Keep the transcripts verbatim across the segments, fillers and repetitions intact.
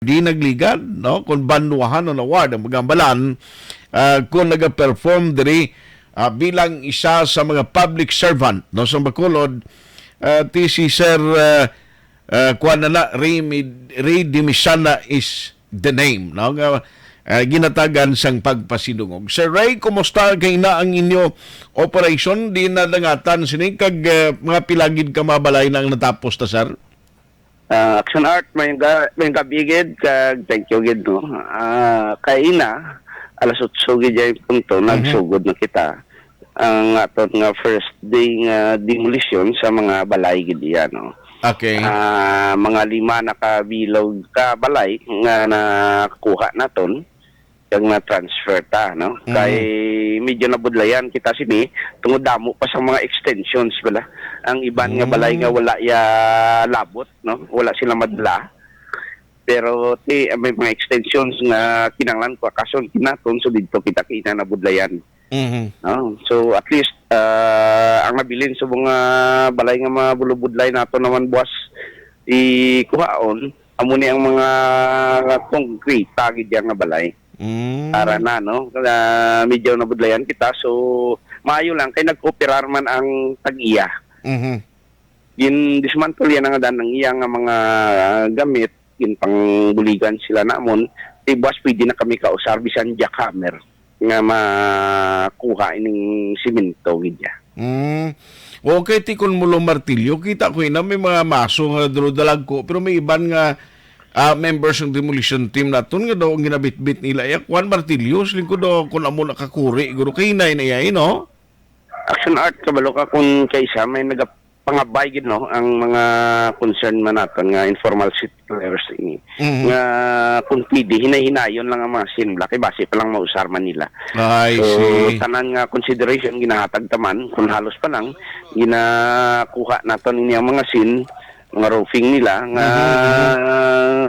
di nagligad, no? Kung banwahan o ward ang mga balaan, ah, kung nagaperform diri, ah, bilang isa sa mga public servant, no, sa Bacolod, ah, ti si Sir, ah, ah, kuwan na na, Ray Mid-, Ray Dimisana is the name, no? Nga, ah, ginatagan sang pagpasidungog. Sir Ray, kumusta kay na ang inyo operation? Di na dangatan sini kag, ah, mga pilagid ka mabalay na ang natapos ta, sir? Ah, Action Art, may ga-, may gabi gid, kag thank you gid, no. Ah, kaina, alas otso gid yung punto, Mhm. nagsugod na kita ang aton nga first day nga demolition sa mga balay gid iya, no. Okay. Ah, mga lima na ka bilog ka balay nga nakuha naton, kag na-transfer ta, no? Mm. Kay medyo nabudlayan kita sini, tungod damo pa sa mga extensions bala. Ang iban nga balay nga Mm. wala ya labot, no? Wala sila madala. Pero ti-, may mga extensions nga kinahanglan ko akason kinaton, so didto kita kina nabudlayan. Mhm. No? So at least, ah, ang nabilin sa mga balay nga mga bulubudlay nato naman buwas ikuhaon, amo ni ang mga konkreta gid nga balay. Mm. Para na, no? Ah, medyo nabudlayan kita. So, maayo lang kay nagkooperar man ang tag-iya. Mhm. Gin-dismantle yan ang dan ang iya nga mga, ah, gamit, ginpangbuligan sila namon. Di buwas pwede na kami kausar bisan jackhammer nga makuha ining simento gid ya. Mm. Okay, ti kun mulo martilyo, kita ko ina may mga maso nga dulodalagko, pero may iban nga, ah, members ng demolition team naton nga daw ang ginabitbit nila, ya, kuwan, martilyo, siling ko daw kung amo nakakuri, guro, kay hinay na iya, eh, no? Action Art, kabalo ka kung kaisa may nagapangabay gid, no, ang mga concern man naton nga informal settlers ini. Mhm. Nga kung pwede, hinay-hinayon lang ang mga sinbla, kay basi pa lang mausar man nila. I So, see. tanan nga consideration ginahatag taman, kung halos pa lang, ginakuha naton ini ang mga sin, mga roofing nila, nga Mhm, mhm.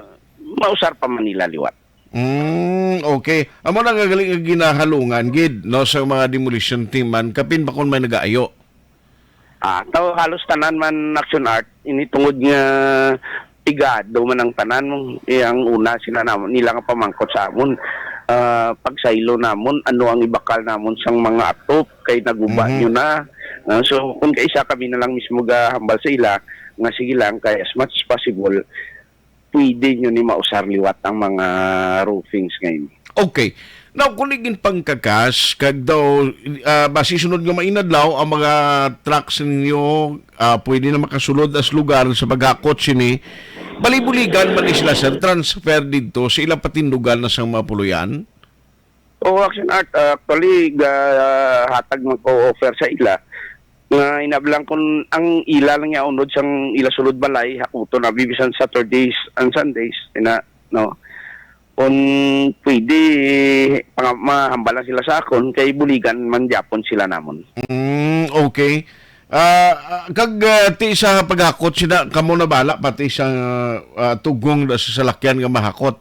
mausar pa man nila liwat. Mm, okay. Amo na nga gali nga ginahalungan gid, no, sa mga demolition team man, kapin ba kung may nagaayo? Ah, taw halos tanan man, Action Art, ini tungod nga pigado man ang tanan mo. Eh, ang una sila namon, nila nga pamangkot sa amon, ah, pagsaylo namon, ano ang ibakal namon sang mga atop kay naguba Mhm. nyo na. Ah, so, kung kaisa kami na lang mismo gahambal sa ila, nga sige lang, kay as much as possible, pwede nyo ni mausar liwat ang mga roofings ngayon. Okay. Now, kung igin pangkakas, kag daw, ah, basi sunod nga mainadlaw, ang mga trucks ninyo, ah, pwede na makasulod as lugar sa paghakot sini. Balibuligan man ni sila, sir, transfer dito sa ilang patindugan na sang mga puluyan? Oo, Action Art, ah, actually, ga-, hatag man ko offer sa ila nga inablang kun ang ila lang ya unod sang ila sulod balay, hakuton abi bisan Saturdays and Sundays, ina, no? Kung pwede, pang-, mahambalan sila sa akon, kay buligan man gyapon sila namon. Mm, okay. Ah, ah, kag, ah, ti sa paghakot sila, kamo na bala, pati sa, ah, tugong da sa salakyan nga mahakot?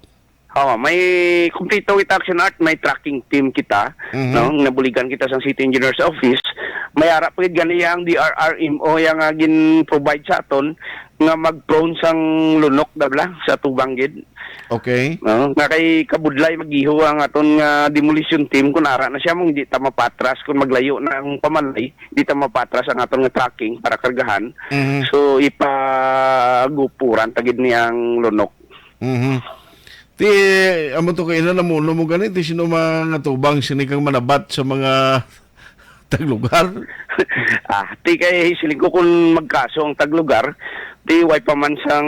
Oo, may kumpleto kita, Action Art, may tracking team kita, Mhm. no? Nabuligan kita sa City Engineers Office. May ara pa gid gani ang D R R M O yang, ah, gin-provide sa aton nga mag-prone sang lunok, dabla, sa tubang gid. Okay. No? Nga kay kabudlay magiho ang aton nga demolition team kun ara na siya mong di ta mapatras kun maglayo na ang pamalay, di ta mapatras ang aton nga tracking para kargahan. Mhm. So ipagupuran ta gid ni ang lunok. Mhm. Ti, amo to kay na namuno mo gani, ti sino mga tubang sini kang manabat sa mga taglugar? Ah, ti kay siling ko kung magkaso ang taglugar, ti way pa man sang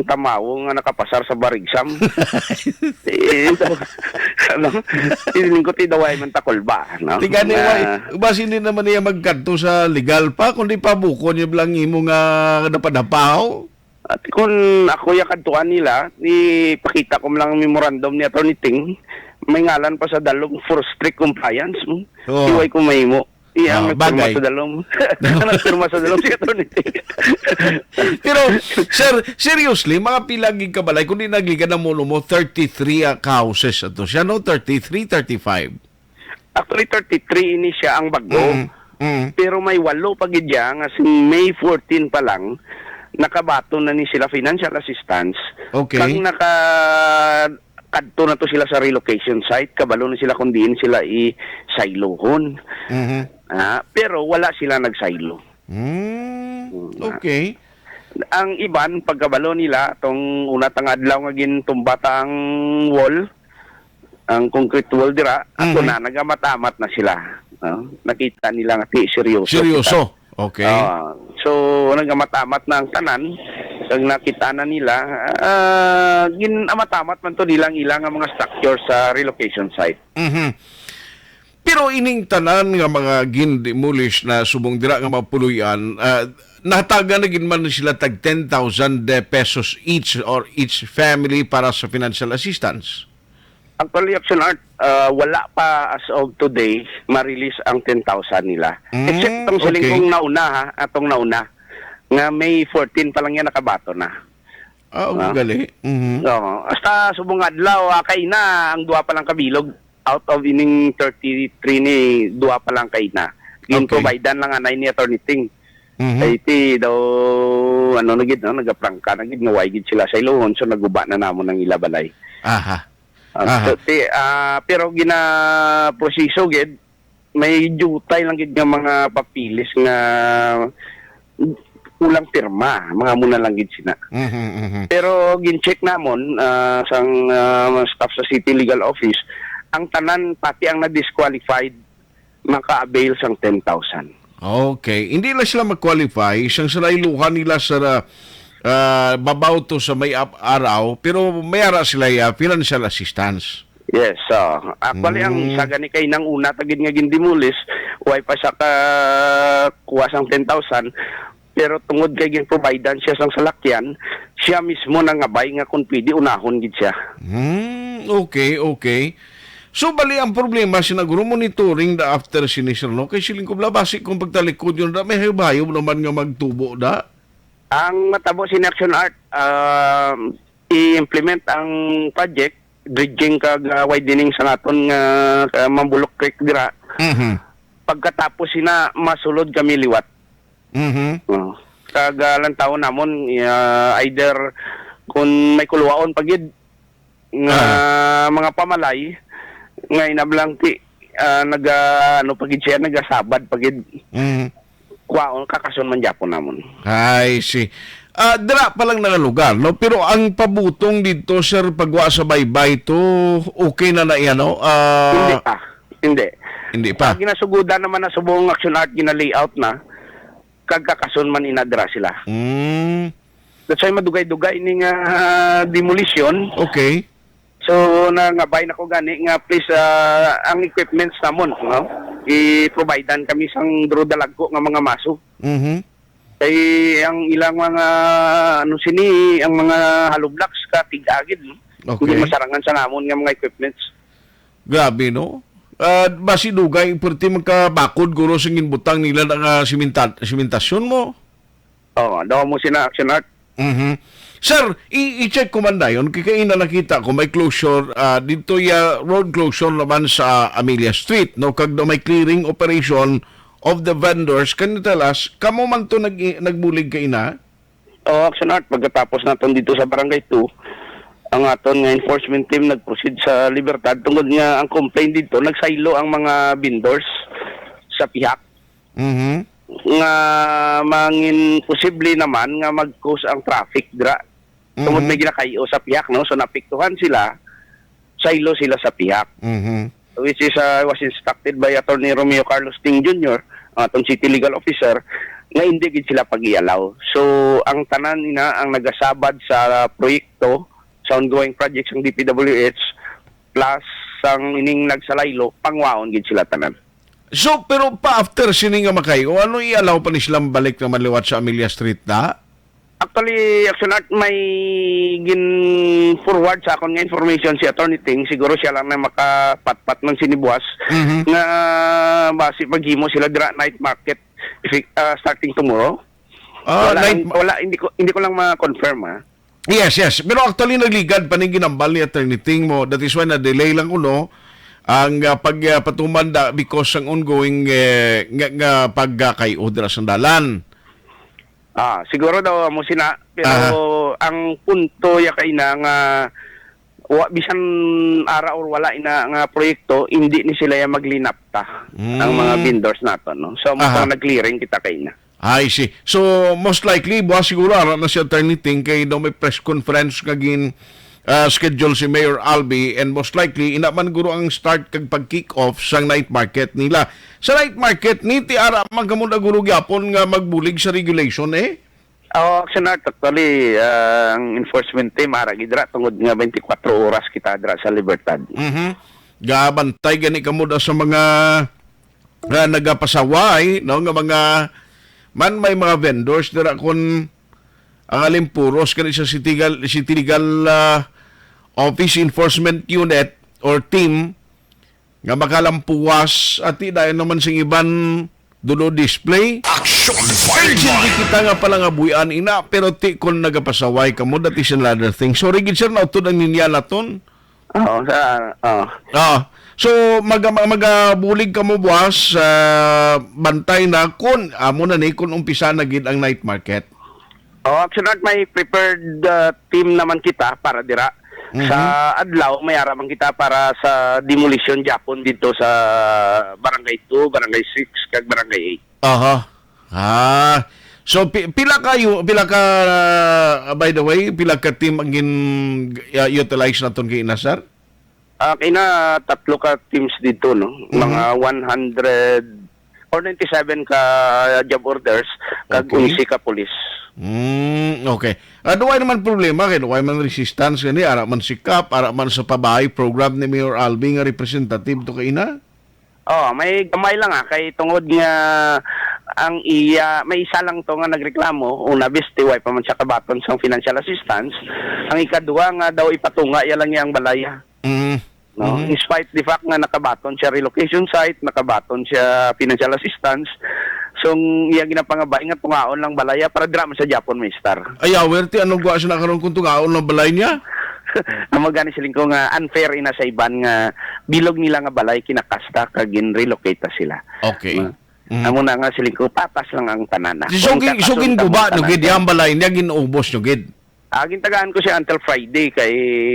tamawo nga nakapasar sa barigsam. Eh, ano, siling ko ti daway man takulba, no? Ti gani, Na way, basi hindi naman niya magkadto sa legal pa, kundi pabuko niya lang imo nga napadapaw. At kung ako ya kadtuan nila, ipakita ko lang ang memorandum ni Attorney Ting, may ngalan pa sa dalom for strict compliance. Hmm? Oo. Iway ko mahimo. Iya ang Ah, nagpirma bagay. sa dalom. Ang nagpirma sa dalom si Attorney Ting. Pero, sir, seriously, mga pila gid ka balay, kung di nagligan ang muno mo, thirty-three, ah, ka houses ato siya, no? Thirty-three, thirty-five. Actually, thirty-three ini siya ang bago. Mm, mm. Pero may walo pa gid siya nga si May fourteen pa lang, nakabaton na ni sila financial assistance, Okay. kag naka-, kadto na to sila sa relocation site, kabalo na sila kung diin sila i-silohon. Mhm. Ah, pero wala sila nagsaylo. Mm, Mm, ah. okay. Ang iban, pagkabalo nila, tong una ta nga adlaw nga gintumba ta ang wall, ang concrete wall dira, ato Mhm. na, nagamat-amat na sila. No? Nakita nila nga, ti, seryoso Seryoso. kita. Okay. Ah, so, nagamat-amat na ang tanan. Kag nakita na nila, ah, gin-amat-amat man to nilang ilang nga mga structure sa relocation site. Mhm. Pero ining tanan nga mga gin-demolish na subong dira nga mga puloy-an, ah, nahatagan na gid man sila tag ten thousand pesos each or each family para sa financial assistance? Actually, Action Art, ah, wala pa as of today ma-release ang ten thousand nila. Mm, Except tong siling okay. kong nauna, ha, atong nauna, nga May fourteen pa lang yan nakabaton na. Ah, Ah. gali. Mhm. Oo. Hasta subong adlaw, ah, kay na ang duha pa lang kabilog. Out of ining thirty-three ni, duha pa lang kay na. Okay. Gin-providean lang anay ni Attorney Ting. Mhm. Ay, ti daw, ano na gid, no? Nagaprangka na gid nga way gid sila sa Iloon, so naguba na namon ang ila balay. Aha. Ah, Aha. so, ti, ah, pero ginaproseso gid, may diutay lang gid nga mga papilis nga kulang pirma, mga muna lang gid sina. Mhm, mhm. Pero gin-check namon, ah, sang, ah, mga staff sa City Legal Office, ang tanan, pati ang na-disqualified, maka-avail sang ten thousand. Okay. Hindi lang sila mag-qualify, sang salayluhan nila sa, ah, babaw to sa may ap-, araw, pero may ara sila, ah, financial assistance. Yes, so, actually, ang Mm. isa gani kay nang una ta gid nga gindemolish, way pa siya ka kuha sang ten thousand, pero tungod kay gin-providean siya sang salakyan, siya mismo nangabay nga kung pwede unahon gid siya. Hmm, okay, okay. So, bali ang problema, sinaguro monitoring da after sini, sir, no? Kay siling ko, bala, basi kung pagtalikod yun, da, may hayop-hayop naman nga magtubo, da? Ang matabo sini, Action Art, um, i-implement ang project, dredging kag, uh, widening sa naton nga, uh, Mambulok Creek dira. Mhm. Pagkatapos sina, masulod kami liwat. Mhm. Oh. Kag, uh, lantawon namon, uh, either kung may kuluwaon pa gid nga Ah. mga pamalay, nga inablang ti, uh, naga, ano pa gid siya, nagasabad pa gid. Mhm. Kwaon, kakason man gyapon namon. I see. Ah, dira pa lang nga lugar, no? Pero ang pabutong dito, sir, pagwa sa baybay to, okay na na yan, no? Ah, Hindi pa. Hindi. Hindi pa. Ah, ginasugudan naman na subong Action Art, gina-layout na. Kag kakason man inadra sila. Mm. That's why madugay-dugay ni nga, ah, demolition. Okay. So, nangabay na ko gani nga, please, ah, ang equipments namon, no? I-providean kami sang duro dalagko nga mga maso. Mhm. Kay ang ilang mga, ano sini, ang mga hollow blocks ka tig-a gid, no? Okay. Hindi masarangan sa namon nga mga equipments. Grabe, no? Ah, basi dugay, perti magkabakod, guro, sa ginbutang nila na nga siminta-, simintasyon mo. Oo, daw mo sina Action Art. Mhm. Sir, i- i-check ko man dayon, kay kaina nakita ko may closure, ah, dito ya road closure naman sa Amelia Street, no? Kag daw may clearing operation of the vendors. Can you tell us, kamo man to nag- nagbulig kaina? Oh, Action Art, pagkatapos naton dito sa Barangay two, ang aton nga enforcement team nag-proceed sa Libertad tungod nga ang complaint dito, nagsaylo ang mga vendors sa pihak Mhm. nga mangin posible naman nga mag-cause ang traffic dira. Tungod Mhm. may ginakayo sa pihak, no? So, naapektuhan sila, saylo sila sa pihak. Mhm. Which is, uh, was instructed by Attorney Romeo Carlos Ting Junior, ang atong city legal officer, nga hindi gid sila pag-ialaw. So, ang tanan ina ang nagasabad sa proyekto, sa ongoing projects ng D P W H, plus sang ining nagsalaylo, pangwaon gid sila tanan. So, pero pa after sini nga makay, o ano, i-allow pa ni silang balik naman liwat sa Amelia Street na? Actually, Action Art, may gin-forward sa akon nga information si Attorney Ting. Siguro siya lang na makapatpat man sini buwas Mhm. nga basi maghimo sila dira night market, if, ah, starting tomorrow. Ah, Wala night lang, ma- wala, hindi ko, hindi ko lang ma-confirm, ha. Yes, yes. Pero actually, nagligad pa ning ginambal ni Attorney Ting mo. That is why na-delay lang kuno ang, ah, pag, ah, patumanda because ang ongoing, eh, nga, nga pagkakayo dira sa dalan. Ah, siguro daw amo sina, pero Aha. ang punto ya kay na nga wa, bisan ara or wala ina nga proyekto, hindi ni sila ya maglinapta ang mga Mm. vendors naton, no? So, amo Aha. pang nag-clearing kita kay na. I see. So, most likely, buwas siguro, ara na si Attorney Ting kay daw may press conference nga gin, ah, schedule si Mayor Albi, and most likely, ina man guro ang start kag pag-kick off sa night market nila. Sa night market, ni ti ara man kamo na guro gyapon nga magbulig sa regulation, eh? Oh, Action Art, actually, ah, ang enforcement team, ara gid ra, tungod nga twenty-four oras kita dira sa Libertad. Mhm. Gabantay gani kamo da sa mga, ah, nagapasaway, no, nga mga, man may mga vendors dira kun ang alimpuros kani sa City Legal, City Legal, ah, Office Enforcement Unit or team nga makalampuwas, ati dayon naman sing iban dulo display. Action Firing Line. Hindi kita nga palangabuyan ina, pero ti kon nagapasaway kamo, that is another thing. Sorry gid, sir, nautod ang linya naton. Oo, sa, oo. Ah, so, mag-, mag-, magabulig kamo buwas, ah, bantay na kun amo na ni kun umpisa na gid ang night market. Oh, Action Art, may prepared, ah, team naman kita para dira. Mhm. Sa adlaw, may ara man kita para sa demolition gyapon dito sa Barangay two, Barangay six, kag Barangay eight. Aha. Ah. So, pi-, pila kayo, pila ka, ah, by the way, pila ka team ang gin-, ah, utilize naton kay ina, sir? Ah, kay na tatlo ka teams dito, no? Mhm. Mga one hundred or ninety-seven ka job orders, kag Okay. onse ka pulis. Mm, okay. Ah, duway naman problema kay duway man resistance gani, ara man si Kap, ara man sa Pabay program ni Mayor Albi nga representative to kay ina? Oh, may gamay lang, ah, kay tungod nga ang iya, may isa lang to nga nagreklamo, una, bisti, way pa man siya kabaton sang financial assistance. Ang ikaduha nga daw ipatunga iya lang iyang balay, ah. Mm. No? Mm. In spite the fact nga nakabaton siya relocation site, nakabaton siya financial assistance, so ang iya ginapangabay nga tungaon lang balay, ah, para dira man sa Japon, Mister. Ay, awerte, ano gwa siya na karon kung tungaon lang balay niya? Amo gani siling ko nga unfair ina sa iban nga bilog nila nga balay kinakasta kag gin-relocate ta sila. Okay. Ma-, Mhm. amo na nga siling ko, patas lang ang tanan, ah. So, Kung gin-, so, kakason gin-, kamo guba, no, tanan gid, ka. Yang balay niya, gin-ubos nyo gid. Ah, gintagaan ko siya until Friday kay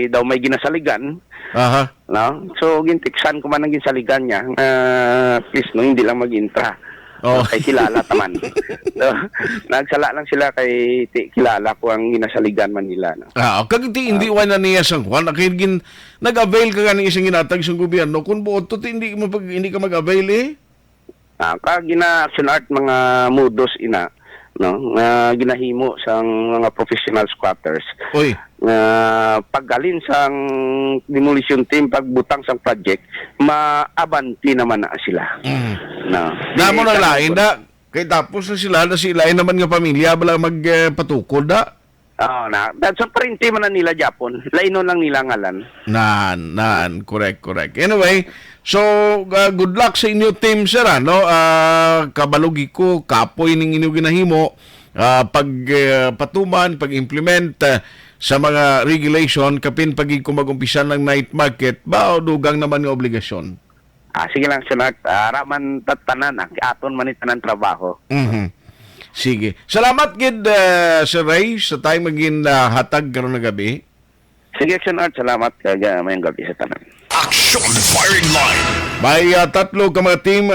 daw may ginasaligan. Aha. No? So, gintiksan ko man ang ginsaligan niya. Ah, please, no, hindi lang mag-intra. Oh. Kay kilala ta man. So, nagsala lang sila kay ti-, kilala ko ang ginasaligan man nila, no? Ah, kag ti-, hindi Ah. wala niya sang kwan. Kay gin-, nag-avail ka gani isang ginatag sa gobyerno. Kung buot to, ti-, hindi mo pag, hindi ka mag-avail, eh. Ah, kag gina-action art mga modus ina, no, nga ginahimo sang mga professional squatters. Uy. Nga paghalin sang demolition team, pagbutang sang project, maabanti naman na sila. Mm. No. Namo Di nang ka- lain na. Kay tapos na sila, na sila naman nga pamilya, bala mag, eh, patukod na. Oo, na. That, sa parente man na nila Japon. Lainon lang nila ngalan. Nan, nan. Correct, correct. Anyway, so, uh, good luck sa inyo team, sir, ano? Ah, kabalugi ko, kapoy ning inyo ginahimo, ah, pag, ah, patuman, pag-implement, ah, sa mga regulation, kapin pag ko mag-umpisa ng night market, ba, o dugang naman nga obligasyon? Ah, sige lang, Sunart. Ah, ara man ta-, tanan, ah, aton man ni tanan trabaho. Mhm. Sige. Salamat gid, ah, Sir Ray, sa time nga gin, ah, hatag karon nga gabi. Sige, Sunart. Salamat kag, ah, mayong gabi sa tanan. Action Firing Line. May, ah, tatlo ka mga team